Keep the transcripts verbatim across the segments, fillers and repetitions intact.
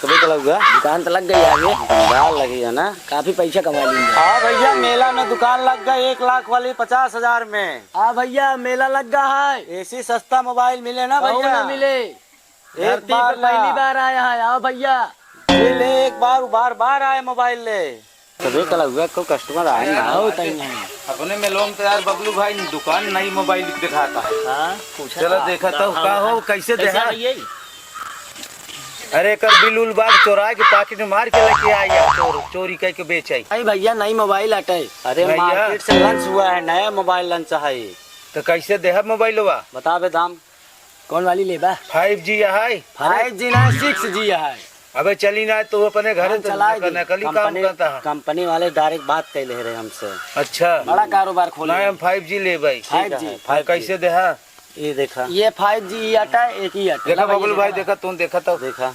कबे चला हुआ? दुकान तो लग गई आगे। दुकान लगी है ना? काफी पैसा कमा ली। हाँ भैया, मेला में दुकान लग गई एक लाख वाली पचास हजार में। हाँ भैया, मेला लग गया है। ऐसी सस्ता मोबाइल मिले ना कहूँ भैया। ना मिले। एक धरती बार पे पहली ला। बार आया है। आओ भैया। ये ले एक बार, बार बार आए मोबाइल ले। कबे चला हुआ, को कस्टमर आए ना। आओ तई नहीं। अपने मेलों में तो यार बबलू भाई दुकान नई मोबाइल दिखाता है। हाँ, पूछा चलो था। देखा तो हाँ, का हो, हाँ। कैसे कैसे देखा? भैया? अरे, एकर बिल उल बाग चोरा के पाकिट में मार के लेके आई है, चोर, चोरी कइ के बेच आई। नहीं भैया, नई मोबाइल अटे। अरे, भैया। मार्केट से लॉन्च हुआ है, नया मोबाइल लॉन्च है। तो कैसे देहब मोबाइलवा? बताबे दाम। कौन वाली लेबा? फाइव जी है। फाइव जी ना, सिक्स जी है। अबे चली ना, तू अपने घर हम तो चलाए नकल-, दी। नकली काम कंपनी, करता है। कंपनी वाले डायरेक्ट बात कर ले रहे हमसे। अच्छा। बड़ा कारोबार खोले। नहीं, हम फाइव जी लेबै। ठीक है, फाइव जी। फाइव जी। कैसे देहा? ये देखा। ये फाइव जी ही अटा, एक ही अटा। देखा बबलू भाई, देखा, तू देखा तो। देखा।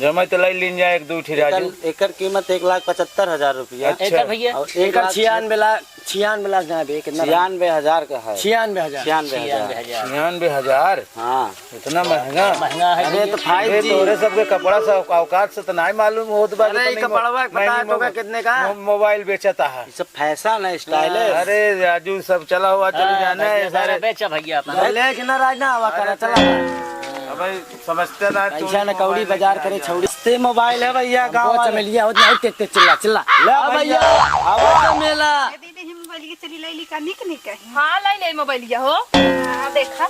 जमा तो लाई लीन जाए एक दो ठी राजू। एकर, एकर कीमत एक लाख पचहत्तर हजार रुपया। अच्छा। एकर भैया? और एक एकर लाख छियानवे लाख, छियानवे लाख ना बे, कितना बा? छियानवे हजार का है। छियानवे हजार। छियानवे हजार। छियानवे हजार। छियानवे हजार? हाँ। इतना महंगा? महंगा है अरे भैया। तो फाइव जी। ये तोरे सबके कपड़ा से औकात से तो नहीं मालूम होत बा अरे, कि ये कपड़वा महंगी पता है तो का मोबाइल, कितने का? मो-, मोबाइल बेचता है। ये सब फैशन है, स्टाइल है। अरे राजू, सब चला हुआ चली हाँ, जाना है भैया, सारे। बेचा भैया अपना। ले कि ना राज ना आवा करा, चला। अबे समझते ना, पैसा न कौड़ी बाजार करे छौड़ी। सस्ते मोबाइल है भैया, गाँव वाले। चमेलिया होत नहीं, तेज तेज चिल्ला, चिल्ला। ले आ भैया, भैया, आवा। चमेला। ए दीदी, हम मोबाइल के चली लैली का निक निक है। हाँ, लै ले मोबाइलिया हो। हाँ, देखा।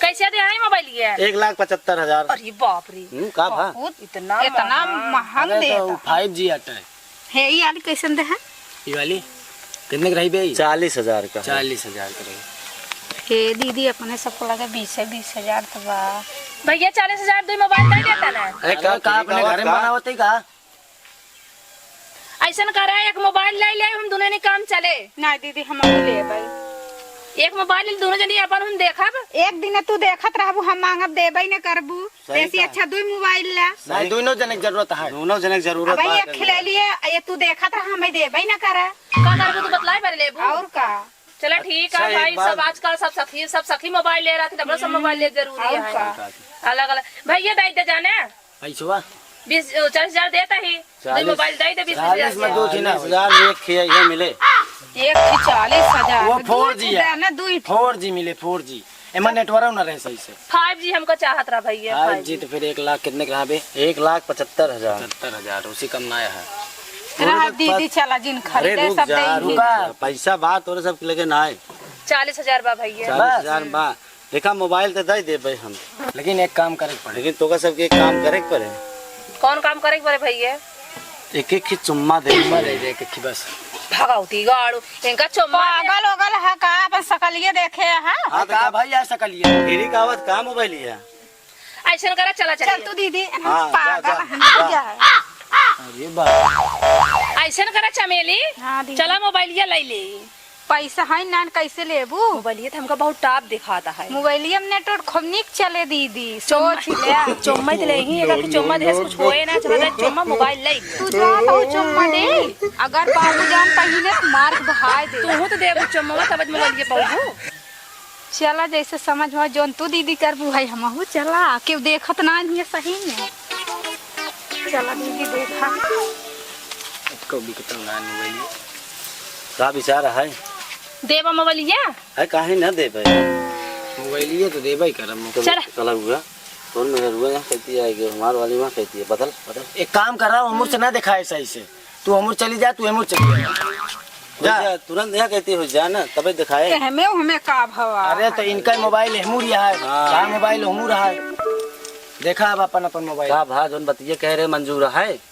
कैसे दे है मोबाइलिया? एक लाख पचहत्तर हजार। अरे बाप रे। हम्म, का भा? बहुत इतना इतना महंग। महंग अरे, तो देता। फाइव जी अटे। हे, ई वाली कैसन दे है? ई वाली? कितने के रही बे? चालीस हजार का है। चालीस हजार के रही। हे दीदी, अपने सबको लगे बीस है, बीस हजार तो बा। भैया, चालीस हजार दे मोबाइल दे देता ना। अरे, का, अरे, का ठीक अपने आवाज घर में का? बनावत है का? ऐसन करे, एक मोबाइल लै ले, हम दोनों ने काम चले। ना दीदी, हम अभी लेबै। एक मोबाइल दोनों जनी अपन हम देखब। एक दिन तू देखत रहबू, हम मांगब, देबै न करबू। सही ऐसी कहा। अच्छा दुई मोबाइल ला। सही। नहीं, दोनों जने के जरूरत है। दोनों जने के जरूरत अब बा, एक खिले लिए, ये तू देखत रह, हमें देबै न करा। का करबू तू बतलाई बारे लेबू? और का? चला ठीक है अच्छा, एक भाई, बार सब आजकल सब सखी, सब सखी मोबाइल ले रहा था, सब मोबाइल ले जरूरी और है। का? अलग अलग। भैया दे दे जाने। पैसवा? बीस, चालीस हजार देता ही। दो चालीस। मोबाइल दे दे, बीस हजार चालीस में दे। दो थी ना। चालीस हजार में एक खिया ये मिले। एक थी चालीस हजार। वो दो फोर जी थी है। ना, दो ही थी। फोर जी मिले, फोर जी। एमा नेटवर्क ना रहे सही से। फाइव जी हमको चाहत रहा भैया, फाइव जी। फाइव जी तो फिर एक लाख कितने के रहा बे? एक लाख पचहत्तर हजार। पचहत्तर हजार, उसी कम ना है। रहा दीदी, चला जिन अरे खरीदे, रुक सब जा, दे रुक ही। जा। पैसा बात और सब लेके ना आए। चालीस हजार बा भैया। चालीस हजार बस। बा। देखा, मोबाइल तो दे देबे हम। लेकिन एक काम करे के पड़े। लेकिन तोका सबके एक काम करे के पड़े। कौन काम करे के पड़े भैया? एक एक ही चुम्मा दे चुम्मा दे दे, एक एक ही बस। भगौती गाड़ू, इनका चुम्मा दे। पागल ओगल है का? अपन सकलिए देखे है? हाँ, तो का का भाई, आ सकलिए। फिरी का आवत का मोबाइल है? ऐसन करा, चला, चला। चल तू दीदी, हम हाँ, जा, पागल जा, हैं, जा। जा। अरे बाप। ऐसन करा चमेली, हाँ दीदी। चला मोबाइलिया लै ले। पैसा है ना, कैसे लेबू? मोबाइलिया तो हमका बहुत टॉप दिखाता है। मोबाइलिया में नेटवर्क खूब निक चले दीदी, चुम्मा, सोच ले। चुम्मा तो ले ही, अगर तू चुम्मा देस कुछ होए ना, चला दे चुम्मा, मोबाइल ले। तू जा तो चुम्मा दे, अगर बाबू जान पहिले तो मार के बहाय दे। तू तो दे चुम्मा, तब मोबाइलिया पाऊँ। चला, जैसे समझ में, जौन तू दीदी करबू है, हमहू चला, केहू देखत ना है सही में। चला दीदी, देखा। इसको भी कितना ना मोबाइल। का विचार है? देबा मोबाइलिया? है, काहे ना देबे? मोबाइलिया तो देबे ही करब। चला। चला हुआ। कौन मेरा रुआ यहाँ कहती है कि हमार वाली वहाँ कहती है, बदल, बदल। एक काम करा, हमर से ना दिखाए सही से। तू हमर चली जा, तू हमर चली जा। जा। जा, तुरंत यहाँ कहती हो, जा ना, तबे दिखाए। ए, हमें, हमें का भवा? अरे, तो इनका मोबाइल हमू रिया है, हाँ। का मोबाइल हमू रहा है। देखा अब अपन, अपन मोबाइल। का भा, जौन बतिये कह रहे, मंजूर है?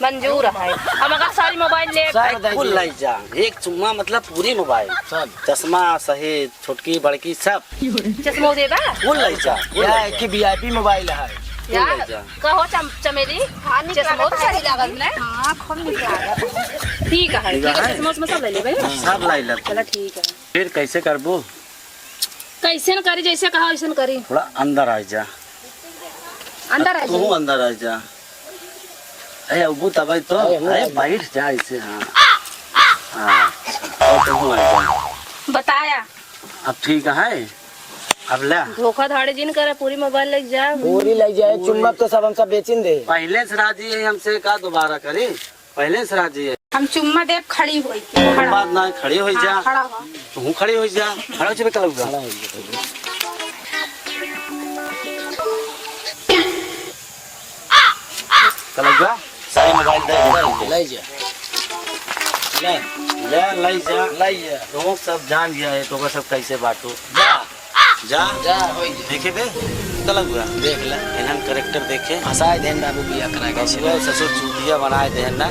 मंजूर है। हम अगर सारी मोबाइल ले सब दे कुल दिए। लाई जा, एक चुम्मा मतलब पूरी मोबाइल। सब। चश्मा सहित, छोटकी, बड़की, सब। चश्मो देबा? कुल लाई जा, कुल या लाई एक जा। ही वी आई पी मोबाइल है। कुल या, लाई जा। कहो चम-, चमेली, हाँ, निक चश्मो लागत तो है। सही लागत ना? हाँ, खूब निक लागत। ठीक है, ठीक है, ठीक है। चश्मा उश्मा सब ले लेबे। सब लाई लब। चला, ठीक है। फिर कैसे करबू? कैसे न करी, जैसे कहा वैसे न करी। थोड़ा अंदर आ जा। अंदर आ तू जा। अंदर आ जा। अरे, अबू तबई तो, अरे, अरे, बैठ जा ऐसे, हाँ। हाँ, अच्छा। और तू आ जा। बताया। अब ठीक है? अब ले। धोखाधड़ी जिन करे, पूरी मोबाइल लेके जा। पूरी ले जाए, पूरी। चुम्मा तो सब हम सब बेचिन दे। पहले से राजी है हमसे, का दोबारा करी? पहले से राजी है। हम चुम्मा देब खड़ी होई के, कोई खड़ा। बात ना, खड़ी होई हाँ, जा। खड़ा हो। तू खड़ी होई जा। खड़ा हो जा, कलौआ। खड़ा हो जा। कलौआ, सारी मोबाइल दे दे। ले जा। ले, ले, ले जा। ले जा। तू सब जान गया है, तो सब कैसे बाटू। जा। जा। जा, होई जा। देखे बे, कलौआ। देख ले। इन्हन character देखे। फंसाए देन बाबू बिया करा के। बबुआ ससुर चूतिया बनाए देन ना।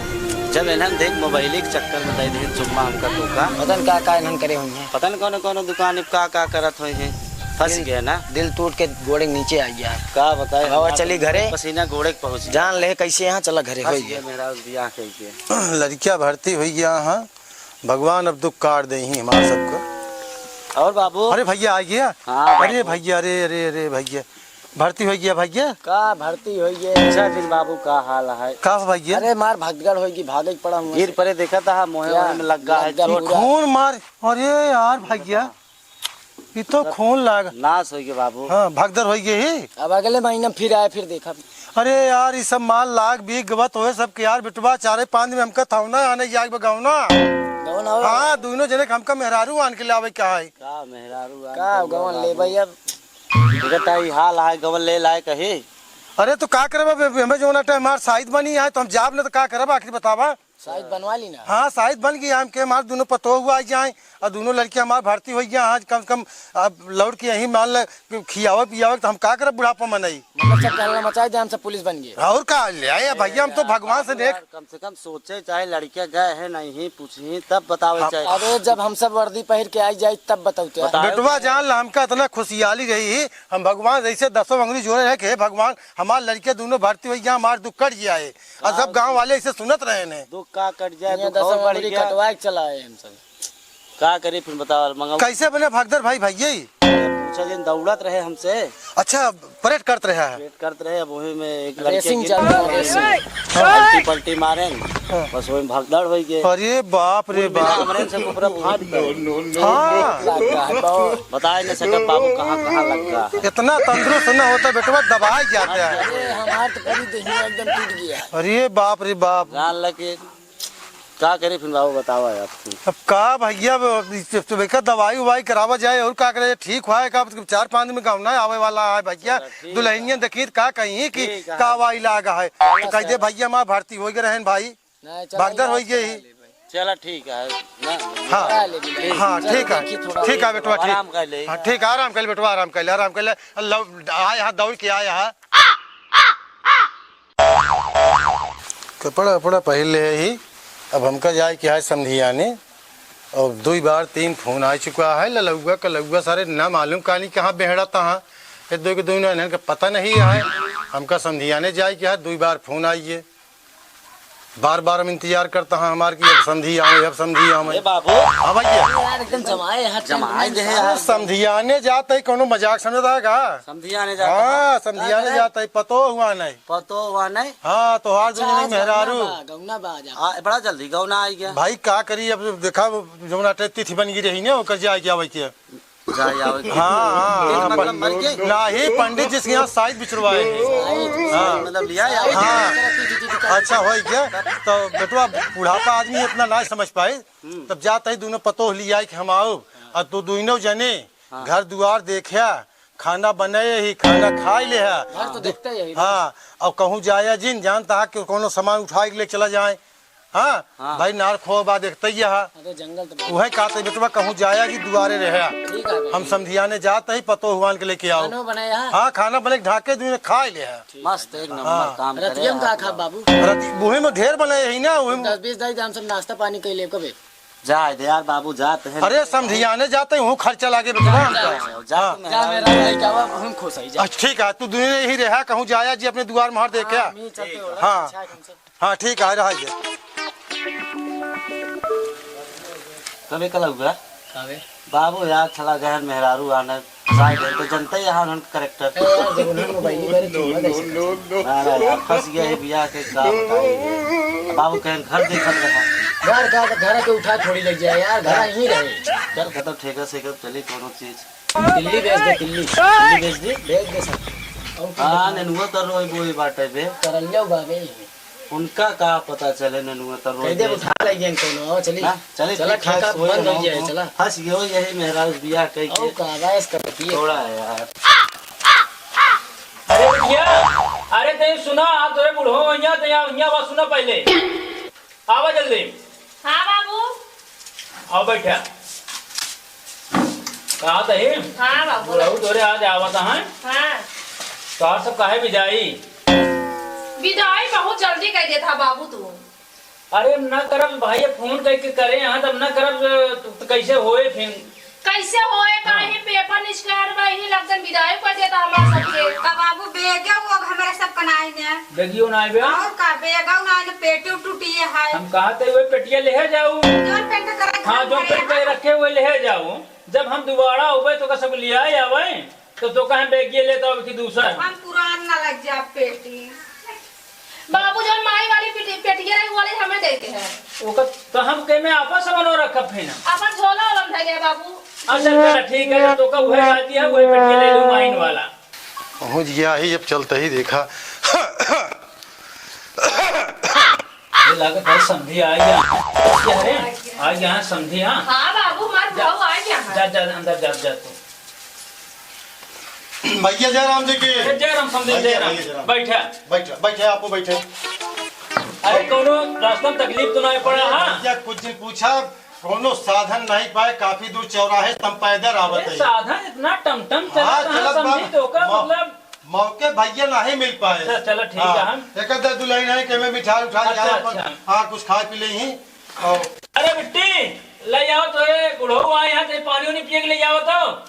जब इन्हन देख मोबाइल के चक्कर में दे देन चुम्मा हमका धोखा। पता न का, का इन्हन करे होइहैं। पता न कौनो, कौनो दुकान पे का, का करत होइहैं। फंस दिल, गए ना। दिल टूट के गोड़े के नीचे आ गया। का बताए, बाबा हमार चली घरे। पसीना गोड़े के पहुँच गया। जान ले कैसे यहाँ, चला घरे, फंस होई गया गया। मेरा उस बियाह कह के। लड़किया भर्ती होई गया, हाँ। भगवान अब दुख काट देइहीं हमार सबका। और बाबू? अरे भैया आ गया। हाँ, अरे बाबू। भैया, अरे, अरे, अरे भैया, भर्ती होई गया भैया। का भर्ती होई गया? अच्छा दिन बाबू, का हाल है? का हो भैया? अरे मार भगदड़ होई गई, भागे के पड़ा हुआ गिर से। परे देखा था, मोहे क्या? वही में लग गया है लग गया चोट। पूरा। खून मार, अरे यार भैया, ये तो खून लाग। नाश होई गया बाबू। हाँ, भगदड़ होई गई ही। अब अगले महीना फिर आए, फिर देखा। अरे यार, ये सब माल लाग बिक गवत होए सबके यार, बेटवा चारे पाँच में हमका थौना आने जाए बगावना। गवन हो? हाँ, दोनों जने के हमका मेहरारू आन के लावे का है। का मेहरारू आन का के गवन लावे? ले भाई अब। देखत है, ई हाल है, गवन ले लाए कही। अरे तो का करबा बे, हमें जो ना टाइम हमार साइत बनी है तो हम जाब ना तो का करबा, आखिर बतावा। साइत बनवा ली ना। हाँ, साइत बन गई, हम के हमार दोनों पतोह हुआ आ जाए और दोनों लड़के हमार भर्ती हो गया। आज कम से कम अब लौट के यहीं मान ले खियावे पियावे तो हम का करब बुढ़ापा मनई। मतलब सब कहला मचाए दे, हम सब पुलिस बन गए। और का ले आए भैया, हम तो भगवान से देख। यार, कम से कम सोचे चाहे लड़के गए हैं नहीं पूछी तब बतावे हम चाहे। अरे जब हम सब वर्दी पहिर के आई जाए तब बताओ तो। बताओ बेटवा तो। जान ला हमका इतना खुशियाली रही ही, हम भगवान जैसे दसों अंगुली जोड़े रहे कि हे भगवान हमार लड़के दोनों भर्ती हो गया, हमार दुख कट गया है। और सब गाँव वाले ऐसे सुनत रहे ने। दुख का कट जाए, दुख और बढ़ गया। कटवा के चला आए हम सब। का करी फिर बताओ, मंगाओ। कैसे बने भगदड़ भाई, भाई यही? पूछा जिन दौड़त रहे हमसे। अच्छा, परेड करत रहे हैं। परेड करत रहे, अब वही में एक लड़के रेसिंग गिर चल रहा है, पड़े। रेसिंग। हाँ। पलटी पलटी मारेन, हाँ। बस वही में भगदड़ हो गए। अरे बाप रे बाप। हमरे से ऊपर फाट गए। हाँ। बताए न सकत बाबू कहाँ कहाँ लग गया है। इतना तंदुरुस्त न होता बेटवा, दबाए जाते हैं। अरे हमार तो पूरी देहिया एकदम टूट गया है। अरे बाप रे बाप। जान लगे का करे फिर बाबू, बतावा यार तू। अब का भैया, अब इस, इस, इस, एकर दवाई उवाई करावा जाए और का करे, ठीक हुआ है का? चार पाँच दिन में गौना आवे वाला है भैया, चला, ठीक दुल्हनिया है। देखी त का कहीं कि ठीक है। का वाई लागा है, चला, तो कह दे चला। भैया हमार भर्ती हो गए रहन भाई, नहीं, चला, भगदड़ इलाज हो गई। करा ले भाई। चला ठीक है ना। हाँ। करा ले भाई। हाँ, चला ठीक है, देखी थोड़ा ठीक है देर। बेटवा, ठीक। आराम कर ले। हाँ, ठीक है, आराम कर ले बेटवा, आराम कर ले, आराम कर ले। लव-, आए हा दौड़ के आए हा। कपड़ा वपड़ा पहिर ले ही, अब हमका जाए के है समधियाने। और दुई बार तीन फोन आ चुका है, ललौआ कलौआ सारे ना मालूम कानी कहाँ बेहड़ा तहाँ। ये दो के दोनों इन्हन के पता नहीं है, हमका समधियाने जाए के है, दुई बार फोन आई है। बार बार हम इंतजार करता है हमार कि अब समधी आवे, अब समधी आवे। ए बाबू। हाँ भैया। यार एकदम जमाए यहाँ जमाए दे यार। समधियाने जात है, कोनो मजाक समझता है का? समधियाने जात है। हाँ, समधियाने जात है, पतो हुआ नहीं। पतो हुआ नहीं? हाँ, तोहार अच्छा, दुनिया में आज मेहरारू। गौना बा, गौना बा आज आपका। आ, बड़ा जल्दी गौना आई गया। भाई, का करी, अब देखा, जौन अटे तिथि बन गई रही ने, ओकर जाए के आवे के। जाए आवे के। हाँ, हाँ, हाँ, मतलब, मर गए? नाही, पंडित जी से यहाँ साइत बिछड़वाए हैं। साइत? हाँ। मतलब, लिया या? हाँ। अच्छा, हो गया। तो बेटवा, बुढ़ापा आदमी इतना ना समझ पाए। हम्म। तब जात ही दोनों पतोह लिया के हम आओ, हाँ। और तू दोनों जने हाँ। घर दुआर देख्या, खाना बनाए ही, खाना खाए ले है। घर तो देखते ही है। हाँ, और कहूँ जाया जिन, जानता है कि कोनो सामान उठा के ले चला जाए। हाँ, हाँ। भाई नार खो बा देखते ही है। अरे जंगल तो बहुत। उहे कहते बेटवा कहूँ जाया कि दुआरे रहे। ठीक है भाई। हम समधियाने जात ही पतो हुआन के लेके आओ। खाना बनाया है? हाँ, खाना बने ढाके दुने खाए ले है। मस्त, एक नंबर हाँ। काम करे रतिया में का आप। खा बाबू? रति-, उहे में ढेर बनाए ही ना, उहे में। दस बीस दाई हम सब नाश्ता पानी कर ले कबे। जाए दे यार बाबू, जात है। अरे समधियाने जाते हूँ, खर्चा लागे बेटवा हमका। जाओ, जाओ, हाँ। मेहरारू। जा मेरा भाई, जावा, हम खुश है, जा। अच्छा, ठीक है, तू दुनिया यही रहा, कहूँ जाया जी अपने दुआर मुहार दे क्या? हाँ, मी चलते हो, हाँ। अच्छा है, कम से कम। हाँ, ठीक है, रहा ये। कबे कल हुआ? कबे? बाबू यार, छला गहन मेहरारू आने। साइड है, तो जनता ही यहाँ उन्हन का character। ए यार, जब उन्हन मोबाइल ही करे, चुम्मा कैसे करते? ना, ना, यार, फंस गया है बियाह के, का बताई। बाबू कहन घर देखत रहा। घर का, घर के उठा थोड़ी ले जाए यार, घर यहीं रहे। चल, खत्म, ठेका से कर, चली कोनो चीज। दिल्ली भेज दे, दिल्ली। दिल्ली भेज दी? भेज दे सर। और हाँ, नेनुआ तर रोई बोई बाटे बे। तरलियो बाबे। उनका का पता चले नेनुआ तर रोई कह दे, बे। उठा ले गए कोनो, चली। ना, चली, चला, ठीक ठाक, ठेका वही बंद हो हम, जाए, हम चला। फंस गयो यही मेहरारू बियाह कई और के। का, बस कर दिए। थोड़ा है यार। अरे बिटिया, अरे तैं सुना, आ तोरे बुढ़ो भैया, तैं यहाँ, यहाँ बात सुना पहले। आवा जल्दी। हाँ बाबू। आओ बैठा। कहा तही? हाँ बाबू। बुढ़ऊ तोरे आज आवत हैं। हाँ। तोहार सब काहे विदाई? विदाई बहुत जल्दी कह देता बाबू तू। अरे ना करब भाई, फोन करके करे यहाँ तब ना करब तो, तो कैसे होए फिर? कैसे होए, हाँ। काहे पेपर निष्कार बा, यही लगन विदाई कर देता हमार सबके। का बाबू, बेगे वो हमारे सब कनाई ने। बेगियो ना आइबे? और का, बेगो ना आइने, पेटे टूटिए है। हम कहा थे वो पेटिया ले जाऊ। जोन पेंट कर रखे हाँ, जोन हमारे पेंट कर यहाँ। रखे हुए ले जाऊ। जब हम दोबारा होबे तो का सब लिया आवे, तो, तो कहें बेगिए लेता हो कि दूसरा। हम पुरान ना लग जा पेटी। बाबू, जौन माई वाली पेटी-, पेटिया रही, वाली हमें दे दे है। ओकर तो हम के में आपन सामानो रखब है ना। अपन झोला वाला में धरे है बाबू। अच्छा, चला, ठीक है, जब तो का उहे आती है, वही पेटिया ले लूँ माइन वाला। पहुँच गया ही, जब चलते ही देखा। ये लागत है समधी आ गया। क्या रे? आ गया है समधी, हाँ? हाँ बाबू, हमार जा, बुढ़ऊ आ गया है। जा, जा, अंदर जा, जा तू। भैया जय राम जी की। अरे जय राम समधी, भैया, जय राम। भैया जय राम। बैठा। बैठा, बैठा, आपको बैठे। अरे कौनो रास्ता में तकलीफ तो नहीं पड़ा, अरे हाँ? भैया कुछ नहीं पूछा, कौनो साधन नहीं पाए, काफी दूर चौराहे से हम पैदल आवत अरे है। साधन इतना टमटम हाँ, चलत है चलत बा। समधी, तो का मौ-, मतलब? मौके भैया नहीं मिल पाए। अच्छा, चलो ठीक हाँ, है, हम एक आध दुल्हन है कि मैं मिठाई उठाई अच्छा, यहाँ पर, अच्छा। हाँ, कुछ खा पी ले ही। और अरे बिट्टी, ले आओ तो, ए, बुढ़ऊ आए हैं, तो पानी उनी पिए के ले आओ तो।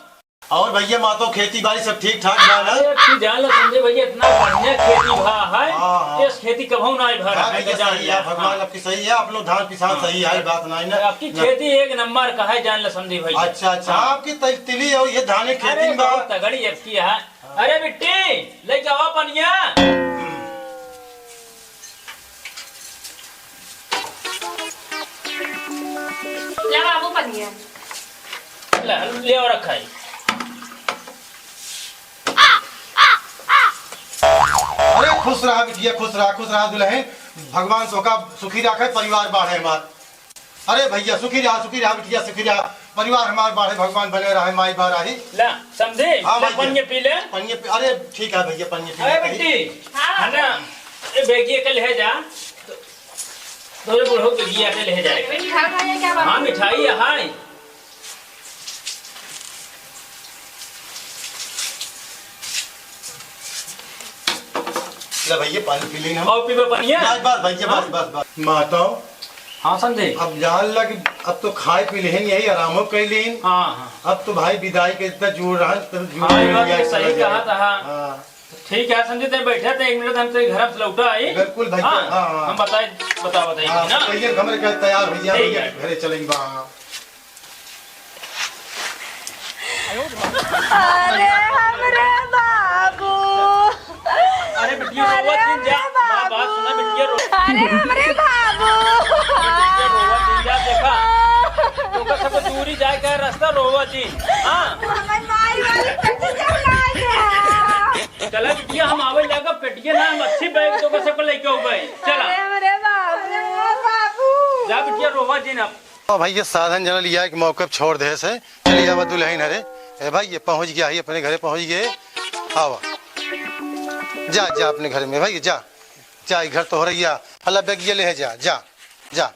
और भैया, मातो खेती बाड़ी सब ठीक ठाक बा ना? अरे, अब की जान लो समधी भैया, इतना बढ़िया खेती भा है, हाँ, हाँ। इस खेती कभू ना भा हाँ, है, भैया, जान सही लिया। है, भगवान हाँ। आपकी सही है, आप लोग धान पिसान हाँ। सही है, बात नहीं ना। आपकी ना। खेती एक नंबर का है, जान लो समधी भैया। अच्छा, अच्छा, हाँ। आपकी तिल-, तिली और ये धाने खेती अरे, में बा। बहुत तगड़ी आपकी है। अरे बिट्टी, लेके आओ पनिया। ले बाबू पनिया। ले, ले और रखा है। अरे खुश रहा बिटिया, खुश रहा, खुश रहा दुल्हन। भगवान तोका सुखी रखे, परिवार बाढ़े हमार। अरे भैया, सुखी रहा, सुखी रहा बिटिया, सुखी रहा। परिवार हमार बाढ़े, भगवान बने रहे, माई बाढ़ रही। ला, समधी, हाँ ले भैया। पनिया पी ले। पनिया पी, अरे ठीक है भैया, पनिया पी अरे ले। बिट्टी, हाँ। है ना, ए बेगिया के ले जा। तो, तोरे बुढ़ऊ के गिया के ले जाए। मिठाई खाए क्या बाबू? हाँ, मिठाई है। ले भैया, पानी पी लेना। और पीबे पनिया? बस, बस भैया, हाँ? बस, बस, बस। माताओ, हाँ समधी। अब जान लग, अब तो खाए पी लेन, यही आरामो कर लेन। हाँ, हाँ। अब तो भाई विदाई के इतना जोर रहा, तब जोर हाँ, ये बात तो सही कहा था, हाँ। हाँ। ठीक है समधी, ते बैठे थे, एक मिनट हम तेरे घर से लौटा आई। बिल्कुल भैया, हाँ, हाँ, हाँ। हम बताए, बता, बताइए हाँ, ना। तो ये हमरे घर तैयार हो गया, ठीक भैया, है। घरे चलेंगे बा। अरे हमरे बाबू। अरे बिटिया, अरे रोवत जिन जा। हमरे बाबू। बात सुना बिटिया, रो- अरे हमरे बाबू। अरे बिटिया, रोवत जिन जा, देखा। तोका सब दूरी जाए का रास्ता रोवत जिन। हाँ। हमार माई वाली पेटी चढ़ा गया। चला बिटिया, हम आवे लगा पेटिया ना, हम अच्छी बैग तोका सब लेके आओ भाई। चला। अरे हमरे बाबू। अरे बाबू। जा बिटिया, रोवत जिन अब। ओ भाई, ये साधन जना लिया के मौके पे छोड़ दे से। चलिए आवा दुल्हन हरे। ए भाई, ये पहुँच गया ही, अपने घरे पहुँच गए। आवा। जा, जा अपने घर में भाई, जा। जा, ये घर तो हो रही है। हला बैग ये ले है, जा, जा, जा।